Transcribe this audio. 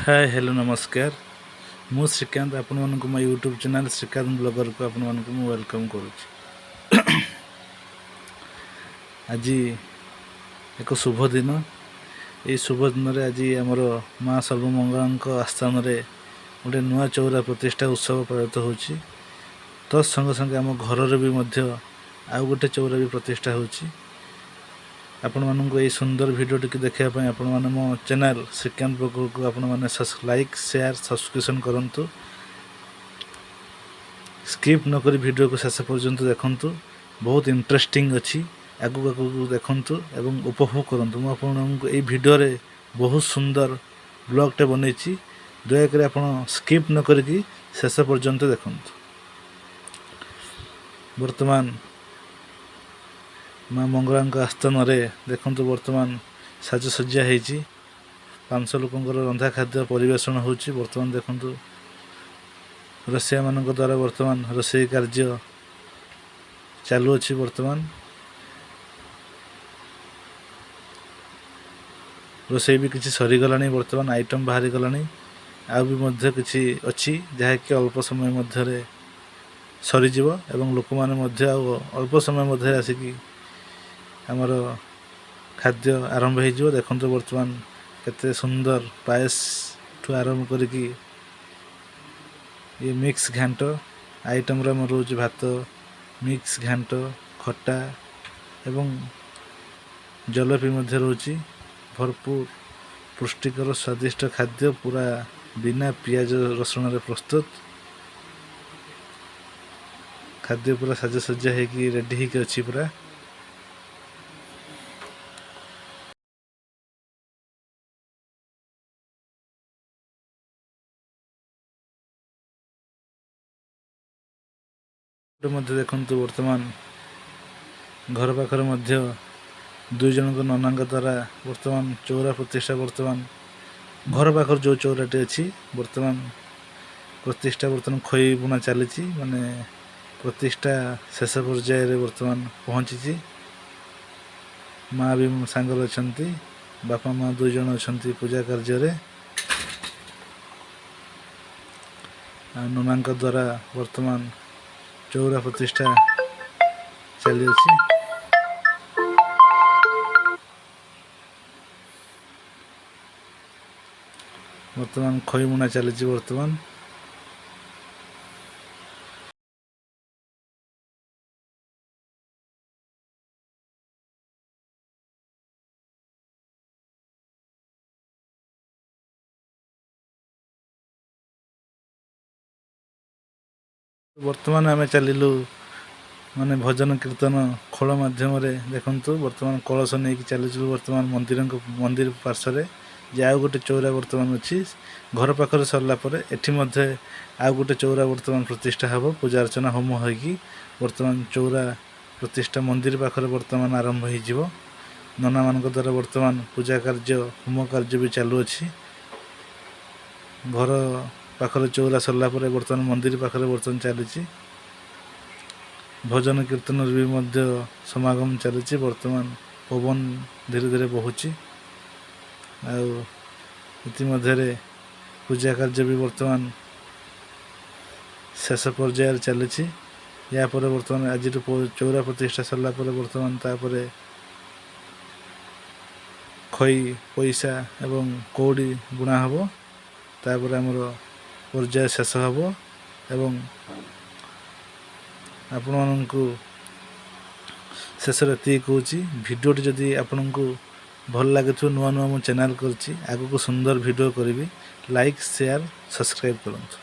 ହାଏ, hello, ନମସ୍କାର। ମୁଁ ଶ୍ରୀକାନ୍ତ, ଆପଣମାନଙ୍କୁ ମୋ ୟୁଟ୍ୟୁବ୍ ଚ୍ୟାନେଲ୍ ଶ୍ରୀକାନ୍ତ ବ୍ଲଗରକୁ ଆପଣମାନଙ୍କୁ ମୁଁ welcome କରୁଛି। ଆଜି ଏକ ଶୁଭ ଦିନ। ଏହି ଶୁଭ ଦିନରେ ଆଜି ଆମର ମା ସର୍ବମଙ୍ଗଳାଙ୍କ ଆସ୍ଥାନରେ ଗୋଟେ ନୂଆ ଚଉରା ପ୍ରତିଷ୍ଠା ଉତ୍ସବ ପାଳିତ ହେଉଛି। ତତ୍ ସଙ୍ଗେ ସଙ୍ଗେ ଆମ ଘରରେ ବି ମଧ୍ୟ ଆଉ ଗୋଟେ ଚଉରା ବି ପ୍ରତିଷ୍ଠା ହେଉଛି। ଆପଣମାନଙ୍କୁ ଏହି ସୁନ୍ଦର ଭିଡ଼ିଓଟିକୁ ଦେଖିବା ପାଇଁ ଆପଣମାନେ ମୋ ଚ୍ୟାନେଲ୍ ଶ୍ରୀକାନ୍ତ ବ୍ଲଗରକୁ ଆପଣମାନେ ଲାଇକ୍, ସେୟାର, ସବସ୍କ୍ରିପସନ୍ କରନ୍ତୁ। ସ୍କିପ୍ ନକରି ଭିଡ଼ିଓକୁ ଶେଷ ପର୍ଯ୍ୟନ୍ତ ଦେଖନ୍ତୁ। ବହୁତ ଇଣ୍ଟରେଷ୍ଟିଂ ଅଛି। ଆଗକୁ ଆଗକୁ ଦେଖନ୍ତୁ ଏବଂ ଉପଭୋଗ କରନ୍ତୁ। ମୁଁ ଆପଣଙ୍କୁ ଏଇ ଭିଡ଼ିଓରେ ବହୁତ ସୁନ୍ଦର ବ୍ଲଗ୍ଟେ ବନେଇଛି। ଦୟାକରି ଆପଣ ସ୍କିପ୍ ନ କରିକି ଶେଷ ପର୍ଯ୍ୟନ୍ତ ଦେଖନ୍ତୁ। ବର୍ତ୍ତମାନ ମା ମଙ୍ଗଳାଙ୍କ ଆସ୍ଥାନରେ ଦେଖନ୍ତୁ, ବର୍ତ୍ତମାନ ସାଜସଜ୍ଜା ହେଇଛି। 500 ଲୋକଙ୍କର ରନ୍ଧା ଖାଦ୍ୟ ପରିବେଷଣ ହେଉଛି। ବର୍ତ୍ତମାନ ଦେଖନ୍ତୁ, ରୋଷେଇଆମାନଙ୍କ ଦ୍ୱାରା ବର୍ତ୍ତମାନ ରୋଷେଇ କାର୍ଯ୍ୟ ଚାଲୁଅଛି। ବର୍ତ୍ତମାନ ରୋଷେଇ ବି କିଛି ସରିଗଲାଣି। ବର୍ତ୍ତମାନ ଆଇଟମ୍ ବାହାରିଗଲାଣି। ଆଉ ବି ମଧ୍ୟ କିଛି ଅଛି, ଯାହାକି ଅଳ୍ପ ସମୟ ମଧ୍ୟରେ ସରିଯିବ ଏବଂ ଲୋକମାନେ ମଧ୍ୟ ଆଉ ଅଳ୍ପ ସମୟ ମଧ୍ୟରେ ଆସିକି ଆମର ଖାଦ୍ୟ ଆରମ୍ଭ ହେଇଯିବ। ଦେଖନ୍ତୁ, ବର୍ତ୍ତମାନ କେତେ ସୁନ୍ଦର ପାଏସଠୁ ଆରମ୍ଭ କରିକି ଇଏ ମିକ୍ସ ଘାଣ୍ଟ ଆଇଟମ୍ରେ ଆମର ରହୁଛି। ଭାତ, ମିକ୍ସ ଘାଣ୍ଟ, ଖଟା ଏବଂ ଜଲପି ମଧ୍ୟ ରହୁଛି। ଭରପୁର ପୁଷ୍ଟିକର ସ୍ୱାଦିଷ୍ଟ ଖାଦ୍ୟ, ପୁରା ବିନା ପିଆଜ ରସୁଣରେ ପ୍ରସ୍ତୁତ ଖାଦ୍ୟ ପୁରା ସାଜସଜ୍ଜା ହେଇକି ରେଡ଼ି ହେଇକି ଅଛି ପୁରା। ମଧ୍ୟ ଦେଖନ୍ତୁ, ବର୍ତ୍ତମାନ ଘର ପାଖରେ ମଧ୍ୟ ଦୁଇ ଜଣଙ୍କ ନନାଙ୍କ ଦ୍ୱାରା ବର୍ତ୍ତମାନ ଚଉରା ପ୍ରତିଷ୍ଠା। ବର୍ତ୍ତମାନ ଘର ପାଖରେ ଯେଉଁ ଚଉରାଟି ଅଛି, ବର୍ତ୍ତମାନ ପ୍ରତିଷ୍ଠା, ବର୍ତ୍ତମାନ ଖଇ ବୁଣା ଚାଲିଛି। ମାନେ ପ୍ରତିଷ୍ଠା ଶେଷ ପର୍ଯ୍ୟାୟରେ ବର୍ତ୍ତମାନ ପହଞ୍ଚିଛି। ମା ବି ମୋ ସାଙ୍ଗରେ ଅଛନ୍ତି। ବାପା ମା ଦୁଇ ଜଣ ଅଛନ୍ତି ପୂଜା କାର୍ଯ୍ୟରେ। ଆଉ ନନାଙ୍କ ଦ୍ୱାରା ବର୍ତ୍ତମାନ ଚଉରା ପ୍ରତିଷ୍ଠା ଚାଲିଅଛି। ବର୍ତ୍ତମାନ ଖଇ ବୁଣା ଚାଲିଛି ବର୍ତ୍ତମାନ। ବର୍ତ୍ତମାନ ଆମେ ଚାଲିଲୁ ମାନେ ଭଜନ କୀର୍ତ୍ତନ ଖୋଳ ମାଧ୍ୟମରେ। ଦେଖନ୍ତୁ, ବର୍ତ୍ତମାନ କଳସ ନେଇକି ଚାଲିଛୁ ବର୍ତ୍ତମାନ ମନ୍ଦିର ପାର୍ଶ୍ୱରେ ଯେ ଆଉ ଗୋଟେ ଚଉରା ବର୍ତ୍ତମାନ ଅଛି। ଘର ପାଖରେ ସରିଲା ପରେ ଏଠି ମଧ୍ୟ ଆଉ ଗୋଟେ ଚଉରା ବର୍ତ୍ତମାନ ପ୍ରତିଷ୍ଠା ହେବ। ପୂଜା ଅର୍ଚ୍ଚନା ହୋମ ହୋଇକି ବର୍ତ୍ତମାନ ଚଉରା ପ୍ରତିଷ୍ଠା ମନ୍ଦିର ପାଖରେ ବର୍ତ୍ତମାନ ଆରମ୍ଭ ହେଇଯିବ। ନନାମାନଙ୍କ ଦ୍ୱାରା ବର୍ତ୍ତମାନ ପୂଜା କାର୍ଯ୍ୟ, ହୋମ କାର୍ଯ୍ୟ ବି ଚାଲୁଅଛି। ଘର ପାଖରେ ଚଉରା ସରିଲା ପରେ ବର୍ତ୍ତମାନ ମନ୍ଦିର ପାଖରେ ବର୍ତ୍ତମାନ ଚାଲିଛି। ଭଜନ କୀର୍ତ୍ତନର ବି ମଧ୍ୟ ସମାଗମ ଚାଲିଛି। ବର୍ତ୍ତମାନ ପବନ ଧୀରେ ଧୀରେ ବହୁଛି ଆଉ ଇତିମଧ୍ୟରେ ପୂଜା କାର୍ଯ୍ୟ ବି ବର୍ତ୍ତମାନ ଶେଷ ପର୍ଯ୍ୟାୟରେ ଚାଲିଛି। ୟା ପରେ ବର୍ତ୍ତମାନ ଆଜିଠୁ ଚଉରା ପ୍ରତିଷ୍ଠା ସରିଲା ପରେ ବର୍ତ୍ତମାନ ତାପରେ ଖଇ, ପଇସା ଏବଂ କଉଡ଼ି ବୁଣା ହେବ। ତାପରେ ଆମର ପର୍ଯ୍ୟାୟ ଶେଷ ହେବ। ଏବଂ ଆପଣମାନଙ୍କୁ ଶେଷରେ ଏତିକି କହୁଛି, ଭିଡ଼ିଓଟି ଯଦି ଆପଣଙ୍କୁ ଭଲ ଲାଗୁଥିବ, ନୂଆ ନୂଆ ମୁଁ ଚ୍ୟାନେଲ୍ କରିଛି, ଆଗକୁ ସୁନ୍ଦର ଭିଡ଼ିଓ କରିବି। ଲାଇକ୍, ସେୟାର, ସବସ୍କ୍ରାଇବ୍ କରନ୍ତୁ।